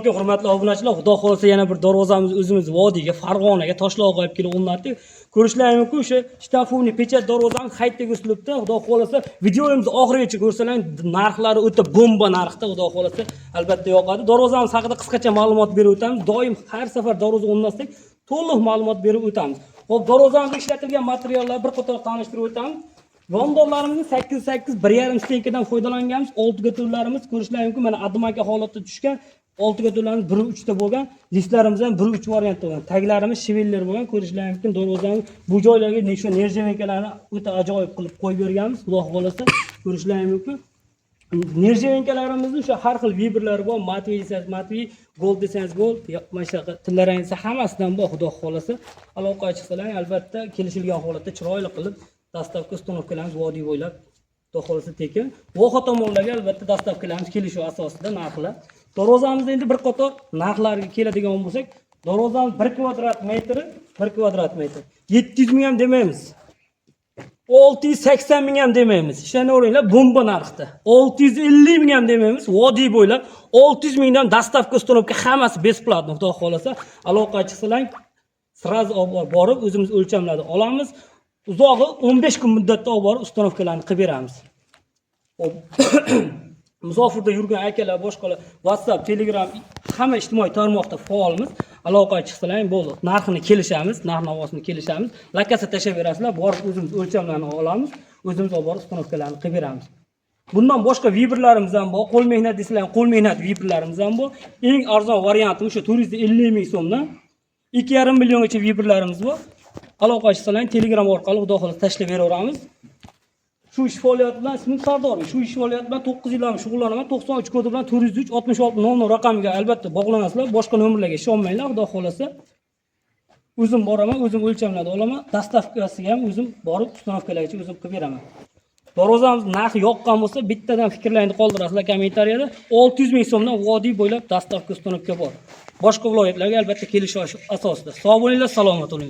Alaykum, hurmatli obunachilar. Xudo xohlasa, yana bir darvozamiz o'zimiz vodiyga, Farg'onaga, Toshloqqa olib kelib o'rnatdik. Ko'rishlaring mumkin, o'sha штамповный печать darvozamiz хай-тек uslubda. Xudo xohlasa, videomizni oxirigacha ko'rsalar, narxlari o'ta bomba narxda, xudo xohlasa, albatta yoqadi. Darvozamiz haqida qisqacha ma'lumot berib o'tamiz. Doim har safar darvoza o'rnatsak, to'liq ma'lumot berib o'tamiz. Xo'p, darvozamizda ishlatilgan materiallar bir qator tanishtirib o'tamiz. Yondorlarimizni 8 8 1,5 стенка dan foydalanganmiz. Oltiga to'rtlarimiz, ko'rishlaring mumkin, mana admaka holatda tushgan. Oltiga to'rtlarimiz 1.3 ta bo'lgan, listlarimiz ham 1.3 variantda bo'lgan. Taglarimiz швеллер bo'lgan, ko'rishlaring mumkin. Darvozamiz bu joylarga shu нержавейка larni o'ta ajoyib qilib qo'yib berganmiz. Xudo xohlasa, ko'rishlaring mumkin. Нержавейка larimizni o'sha har xil выбор lari bor. Матовый desangiz матовый, gold desangiz gold, mana shunaqa tillarang desa hammasidan bor, xudo xohlasa. Aloqaga chiqsalar, albatta kelishilgan holatda chiroyli qilib доставка, установка larimiz vodiy bo'ylab, xudo xohlasa, tekin. Voha tomonlarga albatta доставка larimiz kelishuv asosida narxlar. Darvozamizda endi bir qator narxlarga keladigan bo'lsak, darvozamiz 1 kvadrat metri, 1 kvadrat metr 700 ming ham demaymiz. 680 ming ham demaymiz. Ishonaveringlar, bomba narxda. 650 ming ham demaymiz. Vodiy bo'ylab 600 mingdan доставка, установка hammasi бесплатно, xudo xohlasa. Aloqaga chiqsalar, сразу olib borib o'zimiz o'lchamlarni olamiz. Uzog'i 15 kun muddatda olib borib установка larni qilib beramiz. Xo'p. Musofirda yurgan akalar, boshqalar WhatsApp, Telegram, hamma ijtimoiy tarmoqda faolmiz. Aloqaga chiqsalar ham bo'ldi. Narxini kelishamiz, narx navosini kelishamiz. Локация tashlab berasizlar, borib o'zimiz o'lchamlarni olamiz, o'zimiz olib borib установка larni qilib beramiz. Bundan boshqa выбор larimiz ham bor. Qo'l mehnat desalar ham, qo'l mehnat выбор larimiz ham bor. Eng arzon varianti o'sha 450 ming so'mdan 2,5 milliongacha выбор larimiz bor. Aloqaga chiqsalar, Telegram orqali, xudo xohlasa, tashlab beraveramiz. Shu ish faoliyati bilan, ismim Sardor. Shu ish faoliyati bilan 9 yildan shug'ullanaman. 93 kodi bilan 403 66 00 raqamiga albatta bog'lanasizlar. Boshqa nomerlarga ishonmanglar, xudo xohlasa. O'zim boraman, o'zim o'lchamlarni olaman. Доставка siga ham o'zim borib, установка largacha o'zim qilib beraman. Darvozamiz narxi yoqqan bo'lsa, bittadan fikrlaringni qoldirasizlar kommentariyada. 600 ming so'mdan vodiy bo'ylab доставка, установка bor. Boshqa viloyatlarga albatta kelishuv asosida. Sog' bo'linglar, salomat bo'linglar.